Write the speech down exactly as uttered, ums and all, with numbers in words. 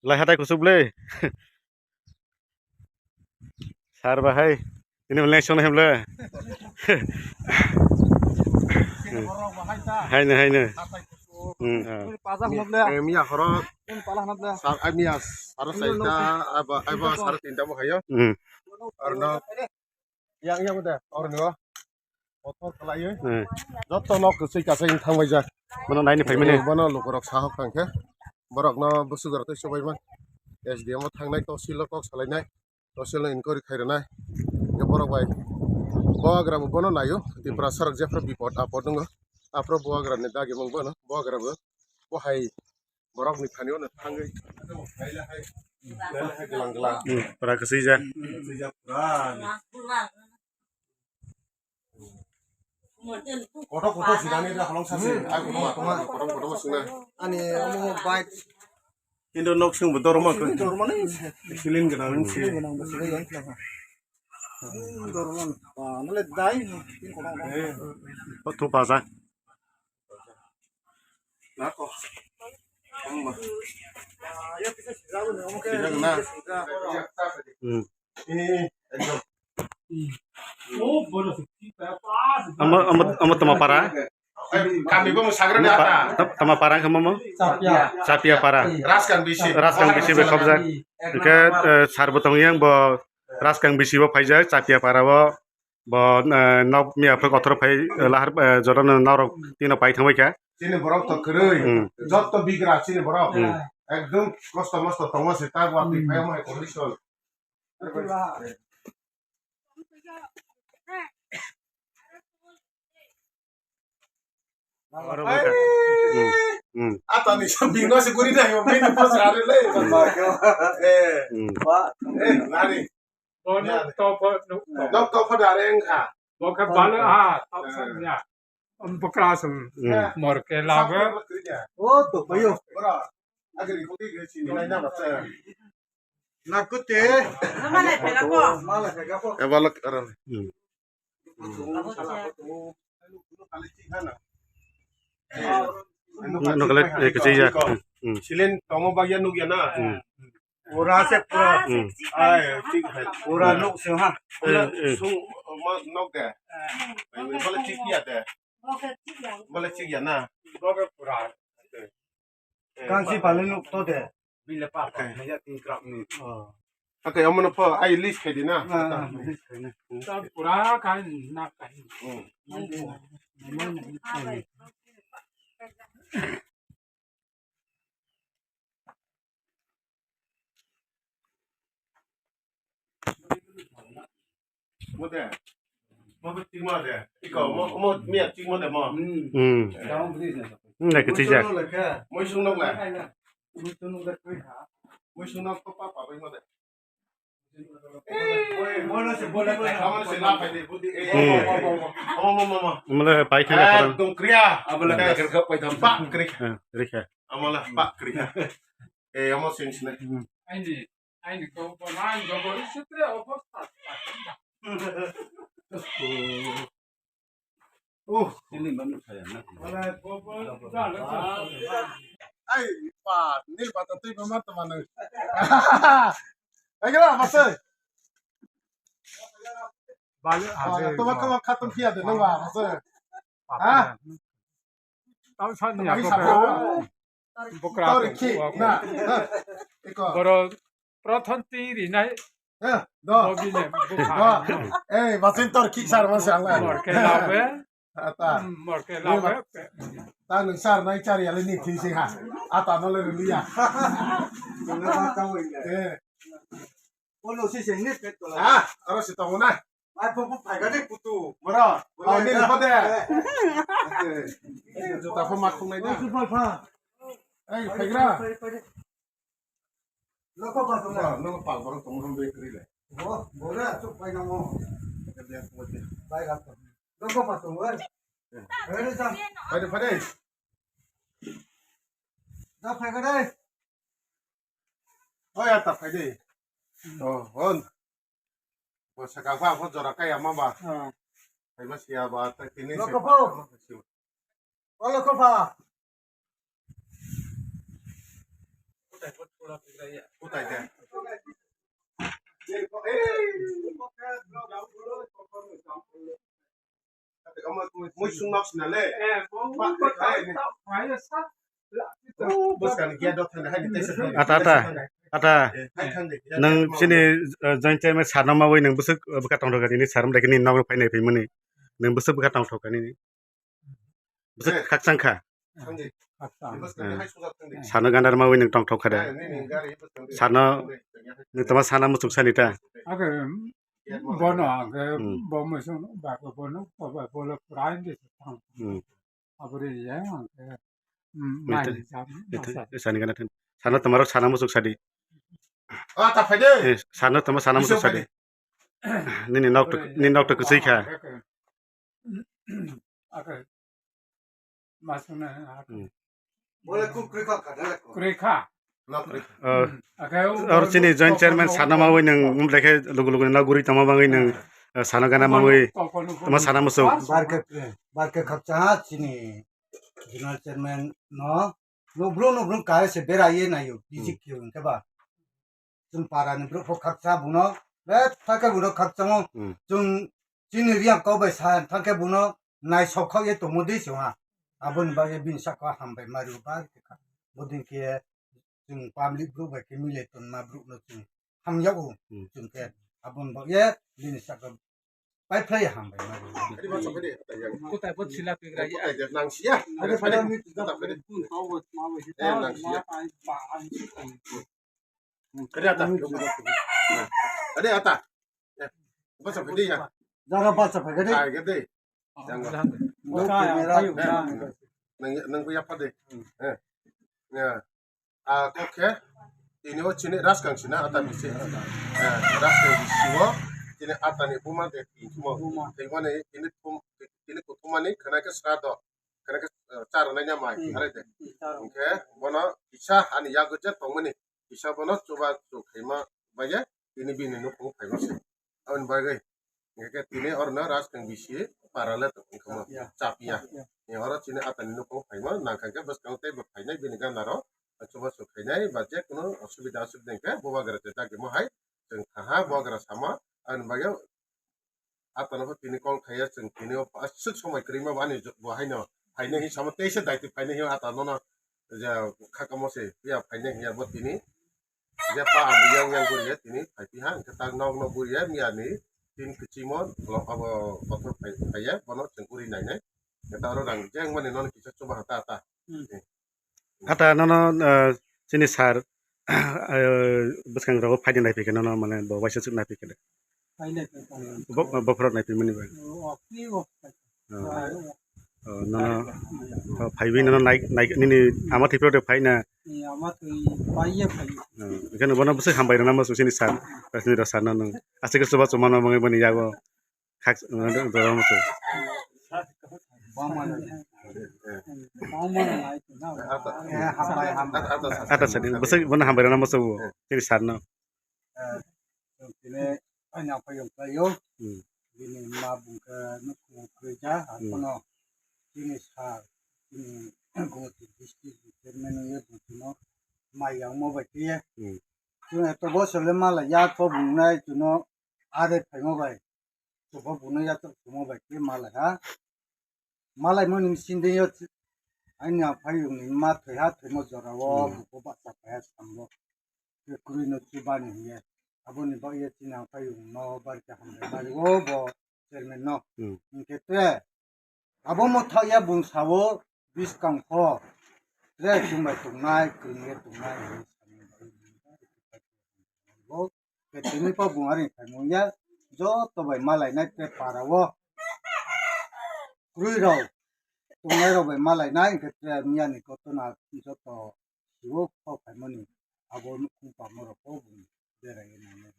Lai hatai kusuk le. Sar bahai. Ini mulai song hem le. Hai ne, hai ne. Hmm, ah. Pajak hwnle. Eh, miya horo. Pala hwnle. Sar, ai miya sar saita, aba, aba sar tinta bo hayo. Hmm. Arno. Yang, yang udah. Arno. Motor khalaiwi. Hmm. Jotto nok kwchwi kasai wng thangbaijak. Bono naini phaimani. Bono lukurok sahok tangkhe. Borokno bwswk rok tei swbaiman. S D M o thangnai, tosil o kok salainai. Tosil no inquiry khai rwnai. Hwnkhe borok bai. Bubagra bo bono naio. Tiprasa rok jephru bipod apod wngo. Aphuru bubagra ni dagimung bono. Bubagra bo. Bo hai borok ni thani o no thangwi. Glang glang. Hmm, pura kwchwijak. Kwchwijak pura. Kotor kotor sinani da halong sasi. Hmm. Ai kotor kotor kotor kotor sinai. Ani omo bike. Kintu nok sing bo dorma ko. Dorma ni. Silin gwnang si. Silin gwnang bo sile yang khlama. Dorma. Ba, nale dai. Tin kotor. Eh. Kotor baja. Nako. Amma. Ya, bisa sih, tahu nih, oke. Tidak kena. Hmm. Eh, ekdom. Amo, amo, amo tama para? Eh, kami pun sagra Tama pa-, data. Ta-, tama para kamu mo? Sapia. Sapia para. Raskang bisi. Raskang bisi be khobjak. Oke, eh, sar botong yang bo Raskang bisi bo phaijak, Sapia para bo. Bo, eh, nok miya phai kotor phai, eh, lahar, eh, jorano norok tino pai thangbai kha. Chini borok to kwrwi. Hmm. Jotto bigra chini borok. Hmm. Ekdom kosto mosto tongo se ta gwa twi Hmm. phai mo condition. Oro bwkha. Hmm, hmm. Atani sa bino se guri dai, bini pas are le. Eh. Hmm. Eh, nani. Bono Ya. Topo nuk to. Nok to pha dare wngkha. Boke balo ha, ya. Bokra sum. Hmm. Morke labe. O to payo. Bora. Agri ko ke sini nai na ba. Nakute. Mala pega po. Mala pega po. Ya balak aran. Hmm. Nukle, eh, kecil ya. Hmm. Silin tongo bagya nukya na. Hmm. Pura se pura. Hmm. Ai, thik hai. Pura nuk se ha. Eh, eh. Sung ma nok de. Bale thik ya de. Bale thik ya na. Boke pura. Kansi pale nuk to de. Bile pa pa, Okay. Naya tin krak ni. Oh. Okay, amo no pho, ai list khai di na. Ah, ah, list khai na. Ta pura kai na kai. Hmm. Mo de. Mo be tik mo de. Iko, mo, mo, miya tik mo de mo. Hmm. Hmm. Down bridge na. Hmm, like, tija. Mo sung nok le. Mo sung nok le. Mo sung nok ko pa pa mo de. Amo se la pa de budi. Hmm. Mo, mo, mo, mo. Mo le pai khana koran. Ekdom kriya. Amo le kriya. Pak kriya. Hmm, kriya. Amo le pak kriya. Eh, amo sing sini. Hmm. Aini, aini ko ko nang ko ko sutri obostha. Oh, ini manu saya na. Ai, pa, ni pa ta tui ma ta manu. Ai, kira, masai. Balik aja. Tuma kama khatung kia de, nang ba, masai. Ha? Tau sa ni. Bukra. Tori ki, na. Iko. Boro prothom ti ri nai. Eh, do. Bogi ne, bukha. Do. Eh, basin tor ki sar mas ang la. Morke labe. Ata. Hmm, morke labe. Ta nung sar nai char ya le ni thi si ha. Ata no le ri ya. Eh. Ono si sing ni pet ko la. Ah, aro si tong na. Ai, pho, pho, phai ga de, putu. Bora. Bora, oh, ni ya. Pho de. Eh. Juta pho ma khung nai da. Ai, phai gra. Loko pa tu. Bora, loko pa, bora, tong rom be kri le. Bo, bora, tu phai na mo. Phai ga. Loko pa tu, eh. Phai de, phai de. Da phai ga de. Oi, ata phai de. To, hon. Bo saka pha, bo jora kaya ma ba. Ah. Phai ma siya ba, ta kini se. Loko pho. O loko pha. Ata, ata, ata. Nung chini, eh, joint chairman sarno mawi nung bwswk, eh, bwkha tongthok kha nini sar wngkha nini nok phai nai phai mani. Nung bwswk bwkha tongthok kha nini. Bwswk khakchang kha. Sano gandar mawi nung tongthok kha da. Sano nung tama sana muchung sani ta. Bono ang khe bo muchung ba bono ba bono prai de thang. Abore ya ang khe. Sani gana thin. Sano tama rok sana muchung sadi. Ah, ta phai de. Sano tama sana muchung sadi. Nini nok, nini nok to kwchwi kha. Masuna. Bole kuk kwrwi kha, kwrwi kha. Or chini joint chairman sana mawi nung umlekhe lugu lugu na guri tama bangwi nung, eh, sana gana mawi tama sana musu. Barke, barke khakcha chini general chairman no. Nubru nubru kaya se bera ye na yo, biji kyo ke ba. Chwng para ni bru khakcha buno, be thake buno khakchamo. Chwng chini riya kok bai sa thake buno naisok khok ye tongmo de se ha. Aboni bagwi bini saka hambai mari ba. Bodin ke chwng public bru bai ke mile ton ma bru no chwng hamya o. Chwng ke aboni bagwi bini saka pai phlai hambai mari. Kutai bo sila pigra ya. Kutai nang sia. Ade pada mi kutai pada. Nang sia. Kari ata. Kari ata. Bacha pede ya. Jara bacha pede. Ai gede. Nang nang ya pade. Eh. Ya. A kok khe tini o chini raskang sina ata bisi. Eh, raskang bisi o chini ata ni buma de tini thuma. Tini mani tini thum tini kuthumani khana khe sra do. Khana khe, eh, char nai na mai are de. Hingkhe bono kisa hani yago je tongmani. Kisa bono chuba chu khaima bai ye tini bini nukhung phaigo se. Aboni bagwi hingkhe tini orono raskang bisi para le tong wngkha mo. Chapia. Chapia. Ni oro chini atani nukhung phaima nangkha khe bwskang tei bo phainai bini gana ro. Chuba chu khainai ba je kunu osubida osubida hingkhe bubagra je dagimo hai chwng thaha bubagra sama. Aboni bagwi atano bo tini call khaiya chwng tini o aswk somoi kwrwi ma bo ani bo haino phainai hin sama teisa daiti phainai hin atanono je khakamo se phiya phainai hinya bo tini je pa ang yang yang guriya tini phaipiha hingkhe tak nok nok guriya miya ni tin kichimo abo kotor phaiya bono chwng guri nainai hingkhe ta oro rang jeng mani nono kisa chubaha ta ta. Ata nono, eh, chini sir, eh, bwskang rogo phaidi naiphikhe nono mane bo waisa chuk naiphikhe de. Bo, bo phorok naiphimani bai. Oh, nono, oh, phaiwi nono nai, nai, nini ama thwipro de phaina. Ama thwi paiya phai. Oh, ekheno bono bwswk hambai rwna muchung chini sir, Rajendra sir no nwng. Aswk chuba chuma no mangwi boni yago. Khak, eh, dora muchung. Ata sadi, bwswk bono hambai rwna muchungo, tini sir no. Tini aina phaiyong khlaio. Bini ma bungkha nukhung kwrwija, akono tini sir, tini Gumoti district chairman wngwi bungkha no mai yangmo bai khe. Chwng eto bosor le mala ya to bungnai chwngno are phaimo bai. Chuba buno yatok chumo bai khe malai ha. Malai moni sinding yo ani aphai yung ni ma thoi ha thoi mo jora o buko ba cha phai ha sambo. Ke kuri no chuba ni hiye. Aboni ba ye chini aphai yung no bar ke hambai mari o bo chairman no. Hingke te abo mo thok ya bung sao biskang pho. Tre chumbai tungnai kring ye tungnai. Tini pa bung ari khai mung ya, joto bai malai nai te para o. Krui rok, tongnai rok bai malai nai, hingke te miya ni koto na joto siwo kok khai mani, abo nukhung pamo rok o bung berai ye nai nai.